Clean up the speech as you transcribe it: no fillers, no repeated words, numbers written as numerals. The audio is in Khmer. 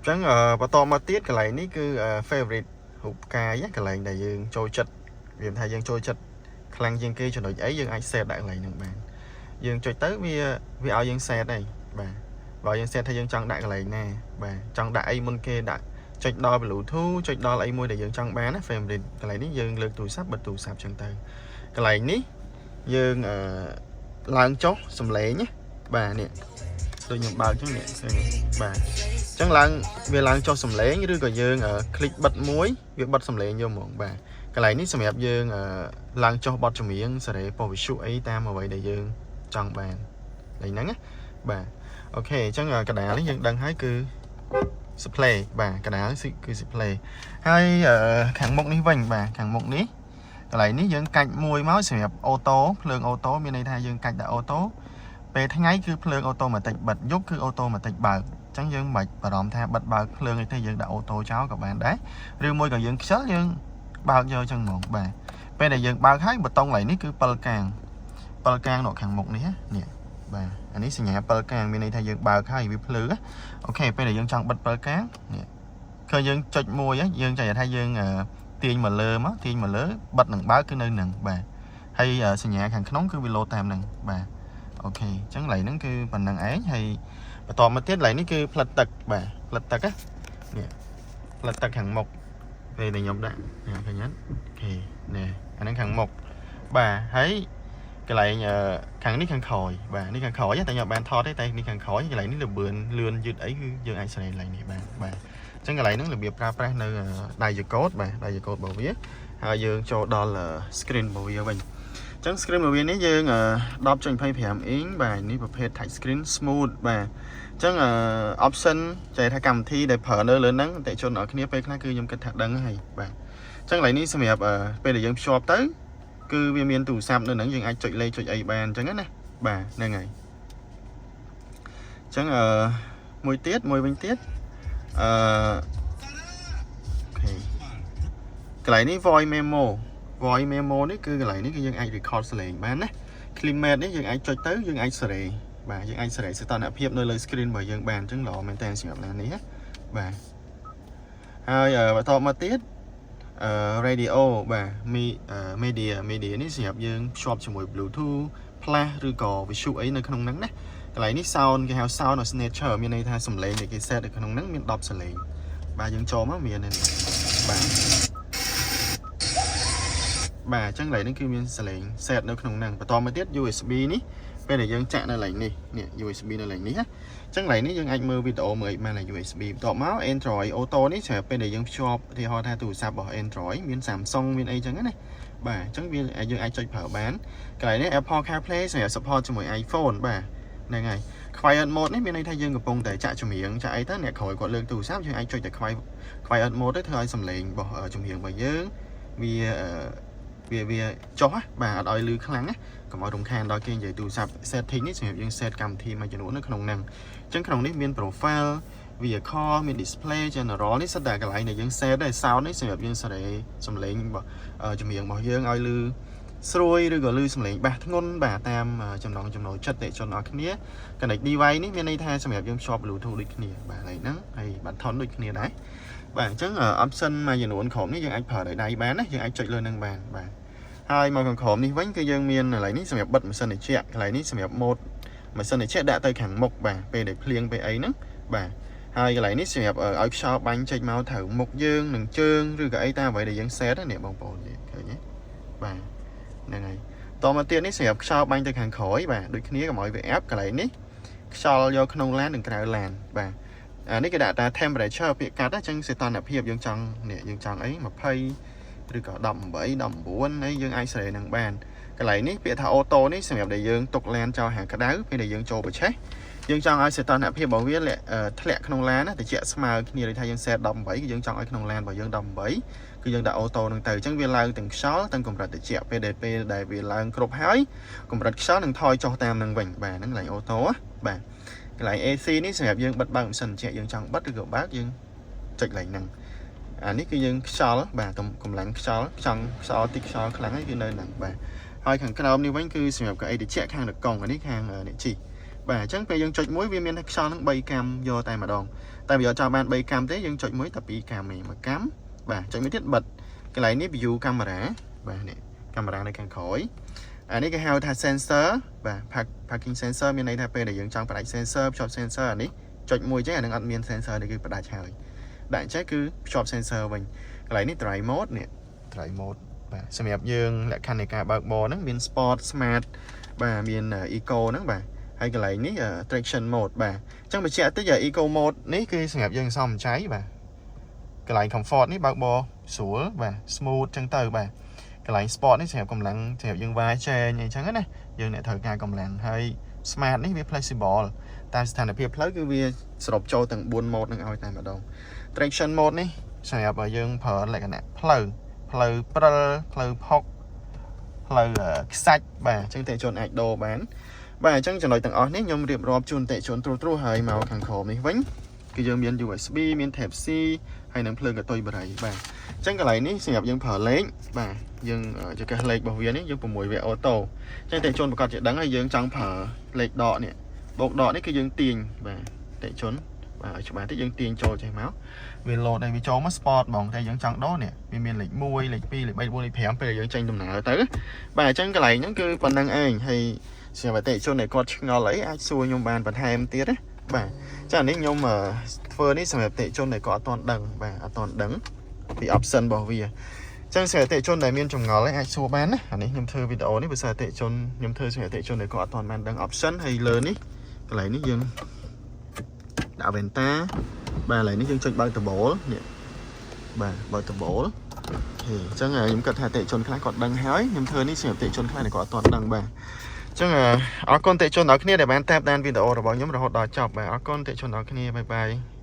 ចឹងអឺបន្តមកទៀតកន្លែងនេះគឺ favorite រូបផ្កាយណាកន្លែងដែលយើងចូលចិត្តវាថាយើងចូលចិត្តខ្លាំងជាងគេចំណុចអីយើងអាច set ដាក់កន្លែងហ្នឹងបានយើងចុចទៅវាវាឲ្យយើង set ហើយបាទបើយើង set ថាយើងចង់ដាក់កន្លែងណាបាទចង់ដាក់អីមុនគេដាក់ចុចដល់ Bluetooth ចុចដល់អីមួយដែលយើងចង់បានណា favorite កន្លែងនេះយើងលើកទូរស័ព្ទបិទទូរស័ព្ទចឹងទៅកន្លែងនេះយើងអឺឡើងចុះសំឡេងណាបាទនេះដូចខ្ញុំបើកចឹងនេះឃើញទេបាទអញ្ចឹងឡើងវាឡើងចុះសំឡេងឬក៏យើង click បិទមួយវាបិទសំឡេងយកហ្មងបាទកន្លែងនេះសម្រាប់យើងឡើងចុះបទចម្រៀងសេរីប៉ុស្តិ៍វិទ្យុអីតាមអ្វីដែលយើងចង់បានកន្លែងហ្នឹងណាបាទ OK អញ្ចឹងកដាលនេះយើងដឹងហើយគឺ display បាទកដាលគឺ display ហើយខាងមុខនេះវិញបាទខាងមុខនេះកន្លែងនេះយើងកាច់មួយមកសម្រាប់ auto ភ្លើង auto មានន័យថាយើងកាច់ដាក់ auto ពេលថ្ងៃគឺភ្លើង automatic បិទយប់គឺ automatic បើកអញ្ចឹងយើងមិនបាច់បារម្ភថាបិទបើកភ្លើងអីទេយើងដាក់ auto ចោលក៏បានដែរឬមួយក៏យើងខ្ជិលយើងបើកយកចឹងហ្មងបាទពេលដែលយើងបើកហើយប៊ូតុងកន្លែងនេះគឺពិលកាងពិលកាងនៅខាងមុខនេះនេះបាទអានេះសញ្ញាពិលកាងមានន័យថាយើងបើកហើយវាភ្លឺ OK ពេលដែលយើងចង់បិទពិលកាងនេះឃើញយើងចុចមួយយើងចង់ថាយើងទាញមកលើមកទាញមកលើបិទនឹងបើកគឺនៅនឹងបាទហើយសញ្ញាខាងក្នុងគឺវាលោតតាមនឹងបាទ OK អញ្ចឹងកន្លែងហ្នឹងគឺប៉ុណ្្នឹងឯងហើយបន្តមកទៀតកន្លែងនេះគឺផ្លិតទឹកបាទផ្លិតទឹកណានេះផ្លិតទឹកខាងមុខពេលដែលខ្ញុំដាក់នេះឃើញអត់ OK នេះអាហ្នឹងខាងមុខបាទហើយកន្លែងខាងនេះខាងក្រោយបាទនេះខាងក្រោយតែខ្ញុំបានថតទេតែនេះខាងក្រោយកន្លែងនេះលបឿនលឿនយឺតអីគឺយើងអាចសេរីកន្លែងនេះបាទបាទអញ្ចឹងកន្លែងហ្នឹងរបៀបប្រើប្រាស់នៅដៃចកោតបាទដៃចកោតរបស់វាហើយយើងចូលដល់ screen របស់វាវិញអញ្ចឹង screen របស់វានេះយើង10.25 inch បាទនេះប្រភេទ touch screen smooth បាទអញ្ចឹង option ចែកថាកម្មវិធីដែលប្រើនៅលើហ្នឹងអតិជនអរគ្នាពេលខ្លះគឺខ្ញុំគិតថាដឹងហើយបាទអញ្ចឹងកន្លែងនេះសម្រាប់ពេលដែលយើងភ្ជាប់ទៅគឺវាមានទូរស័ព្ទនៅហ្នឹងយើងអាចចុចលេខចុចអីបានអញ្ចឹងណាបាទហ្នឹងហើយអញ្ចឹងអឺមួយទៀតមួយវិញទៀតអឺ OK កន្លែងនេះ voice memo voice memo នេះគឺកន្លែងនេះគឺយើងអាច record សំឡេងបានណា climate នេះយើងអាចចុចទៅយើងអាចសេរីបាទយើងអាចសេរីសីតុណ្ហភាពនៅលើ screen របស់យើងបានអញ្ចឹងល្អមែនតើសម្រាប់ឡាននេះណាបាទហើយបន្តមកទៀតអឺ radio បាទ media media នេះសម្រាប់យើងភ្ជាប់ជាមួយ Bluetooth Flash ឬក៏ Visual អីនៅក្នុងហ្នឹងណាកន្លែងនេះ sound គេហៅ sound of nature មានន័យថាសំឡេងដែលគេ set នៅក្នុងហ្នឹងមាន10សំឡេងបាទយើងចូលមកមាននេះបាទបាទអញ្ចឹងកន្លែងនេះគឺមានសំឡេង set នៅក្នុងហ្នឹងបន្តមកទៀត USB នេះពេលដែលយើងចាក់នៅកន្លែងនេះនេះ USB នៅកន្លែងនេះណាអញ្ចឹងកន្លែងនេះយើងអាចមើលវីដេអូមើលអីបានលើ USB បន្ទាប់មក Android Auto នេះសម្រាប់ពេលដែលយើងភ្ជាប់ឧទាហរណ៍ថាទូរស័ព្ទរបស់ Android មាន Samsung មានអីចឹងណាបាទអញ្ចឹងវាយើងអាចចុចប្រើបានកន្លែងនេះ Apple CarPlay សម្រាប់ support ជាមួយ iPhone បាទហ្នឹងហើយ Quiet mode នេះមានន័យថាយើងកំពុងតែចាក់ចម្រៀងចាក់អីទៅអ្នកក្រោយគាត់លើកទូរស័ព្ទយើងអាចចុចតែ quiet mode ទៅធ្វើឲ្យសំឡេងរបស់ចម្រៀងរបស់យើងវាវាវាចុះបាទអត់ឲ្យលឺខ្លាំងណាកុំឲ្យរំខានដល់គេនិយាយទូរស័ព្ទ setting នេះសម្រាប់យើង set កម្មវិធីមួយចំនួននៅក្នុងហ្នឹងអញ្ចឹងក្នុងនេះមាន profile vehicle មាន display general នេះសិតតែកន្លែងដែលយើង set ដែរ sound នេះសម្រាប់យើងសេរីសំឡេងរបស់ចម្រៀងរបស់យើងឲ្យលឺស្រួយឬក៏លឺសំឡេងបាសធ្ងន់បាទតាមចំណងចំណូលចិត្តតិជនអរគ្នា connect device នេះមានន័យថាសម្រាប់យើងភ្ជាប់ Bluetooth ដូចគ្នាបាទហើយហ្នឹងហើយ button ដូចគ្នាដែរបាទអញ្ចឹង option មួយចំនួនក្រុមនេះយើងអាចប្រើដោយដៃបានណាយើងអាចចុចលើនឹងបានបាទហើយមកខាងក្រោមនេះវិញគឺយើងមានកន្លែងនេះសម្រាប់បិទម៉ាស៊ីនត្រជាក់កន្លែងនេះសម្រាប់ mode ម៉ាស៊ីនត្រជាក់ដាក់ទៅខាងមុខបាទពេលដែលភ្លៀងពេលអីហ្នឹងបាទហើយកន្លែងនេះសម្រាប់ឲ្យខ្យល់បាញ់ចេញមកត្រូវមុខយើងនឹងជើងឬក៏អីតាមអ្វីដែលយើង set នេះបងប្អូននេះឃើញទេបាទហ្នឹងហើយតមកទៀតនេះសម្រាប់ខ្យល់បាញ់ទៅខាងក្រោយបាទដូចគ្នាកុំឲ្យវាអាប់កន្លែងនេះខ្យល់យកក្នុងឡាននិងក្រៅឡានបាទអានេះគេដាក់តា temperature ពាក្យកាត់អញ្ចឹងសីតុណ្ហភាពយើងចង់នេះយើងចង់អី20ឬក៏18 19អីយើងអាចសេរីនឹងបានកន្លែងនេះពាក្យថា auto នេះសម្រាប់ដែលយើងទុកឡានចោលហាក្តៅពេលដែលយើងចូលប្រឆេះយើងចង់ឲ្យសីតុណ្ហភាពរបស់វាធ្លាក់ក្នុងឡានណាត្រជាក់ស្មើគ្នាដូចថាយើង set 18គឺយើងចង់ឲ្យក្នុងឡានរបស់យើង18គឺយើងដាក់ auto នឹងទៅអញ្ចឹងវាឡើងទាំងខ្យល់ទាំងកម្រិតត្រជាក់ពេលដែលវាឡើងគ្រប់ហើយកម្រិតខ្យល់នឹងថយចុះតាមនឹងវិញបាទហ្នឹងកន្លែង auto បាទកន្លែង AC នេះសម្រាប់យើងបិទបើកម៉ាស៊ីនត្រជាក់យើងចង់បិទឬក៏បើកយើងចុចកន្លែងហ្នឹងអានេះគឺយើងខ្យល់បាទកម្លាំងខ្យល់ចង់ខ្យល់តិចខ្យល់ខ្លាំងហើយគឺនៅហ្នឹងបាទហើយខាងក្រោមនេះវិញគឺសម្រាប់កៅអីត្រជាក់ខាងតកង់អានេះខាងអ្នកជិះប បាទអញ្ចឹងពេលយើងចុចមួយវាមានខ្យល់ហ្នឹង3កាំយកតែម្ដងតែបើយកចង់បាន3កាំទេយើងចុចមួយតែ2កាំឯងមួយកាំបាទចុចមួយទៀតបិទកន្លែងនេះ view កាមេរ៉ាបាទនេះកាមេរ៉ានៅខាងក្រោយអានេះគេហៅថា sensor បាទ parking sensor មានន័យថាពេលដែលយើងចង់ផ្ដាច់ sensor ភ្ជាប់ sensor អានេះចុចមួយចឹងអានឹងអត់មាន sensor នេះគឺផ្ដាច់ហើយដាក់អញ្ចឹងគឺភ្ជាប់ sensor វិញកន្លែងនេះ drive mode នេះ drive mode បាទសម្រាប់យើងលក្ខខណ្ឌនៃការបើកបរហ្នឹងមាន sport smart បាទមាន eco ហ្នឹងបាទហើយកន្លែងនេះ traction mode បាទអញ្ចឹងបញ្ជាក់តិច eco mode នេះគឺសម្រាប់យើងសំចៃបាទកន្លែង comfort នេះបើកបរស្រួលបាទ smooth អញ្ចឹងទៅបាទកន្លែង sport នេះសម្រាប់កម្លាំងសម្រាប់យើងវាយចែងអីចឹងណាយើងអ្នកត្រូវការកម្លាំងហើយ smart នេះវា flexible តាមស្ថានភាពផ្លូវគឺវាសរុបចូលទាំង4 mode នឹងឲ្យតែម្ដង traction mode នេះសម្រាប់ឲ្យយើងប្រើលក្ខណៈផ្លូវផ្លូវព្រិលផ្លូវផុកផ្លូវខ្សាច់បាទអញ្ចឹងតេជនអាចដូរបានបាទអញ្ចឹងចំណុចទាំងអស់នេះខ្ញុំរៀបរាប់ជូនតេជនត្រួសត្រាសហើយមកខាងក្រោមនេះវិញគឺយើងមាន USB មាន Type C ហើយនឹងភ្លើងកតុយបារីបាទអញ្ចឹងកន្លែងនេះសម្រាប់យើងប្រើលេខបាទយើងចង្កេះលេខរបស់វានេះយើង6វគ្គ auto អញ្ចឹងតេជនប្រកាសជាដឹងហើយយើងចង់ប្រើលេខដកនេះបូកដកនេះគឺយើងទាញបាទតេជនបាទឲ្យច្បាស់តិចយើងទាញចូលចេះមកវាលោតឲ្យវាចូលមក sport ហ្មងតែយើងចង់ដូរនេះវាមានលេខ1លេខ2លេខ3 លេខ4លេខ5ពេលយើងចេញដំណើរទៅបាទអញ្ចឹងកន្លែងហ្នឹងគឺប៉ុណ្្នឹងឯងហើយសម្រាប់អតិថិជនដែលគាត់ឆ្ងល់អីអាចសួរខ្ញុំបានបន្ថែមទៀតណាបាទចានេះខ្ញុំធ្វើនេះសម្រាប់អតិថិជនដែលគាត់អត់ទាន់ដឹងបាទអត់ទាន់ដឹងពី option របស់វាអញ្ចឹងសម្រាប់អតិថិជនដែលមានចម្ងល់អីអាចសួរបានណាអានេះខ្ញុំធ្វើវីដេអូនេះបើសិនអតិថិជនខ្ញុំធ្វើសម្រាប់អតិថិជនដែលគាត់អត់ទាន់បានដឹង option ហើយលើនេះកន្លែងនេះយើងដាក់វ៉ែនតាបាទកន្លែងនេះយើងចុចបើកដបូលនេះបាទបើកដបូលហេអញ្ចឹងខ្ញុំគិតថាអតិថិជនខ្លះគាត់ដឹងហើយខ្ញុំធ្វើនេះសម្រាប់អតិថិជនខ្លះដែលគាត់អត់ទាន់ដឹងបាទអញ្ចឹងអរគុណអតិថិជនដល់គ្នាដែលបានតាមដានវីដេអូរបស់ខ្ញុំរហូតដល់ចប់បាទអរគុណអតិថិជនដល់គ្នាbye bye.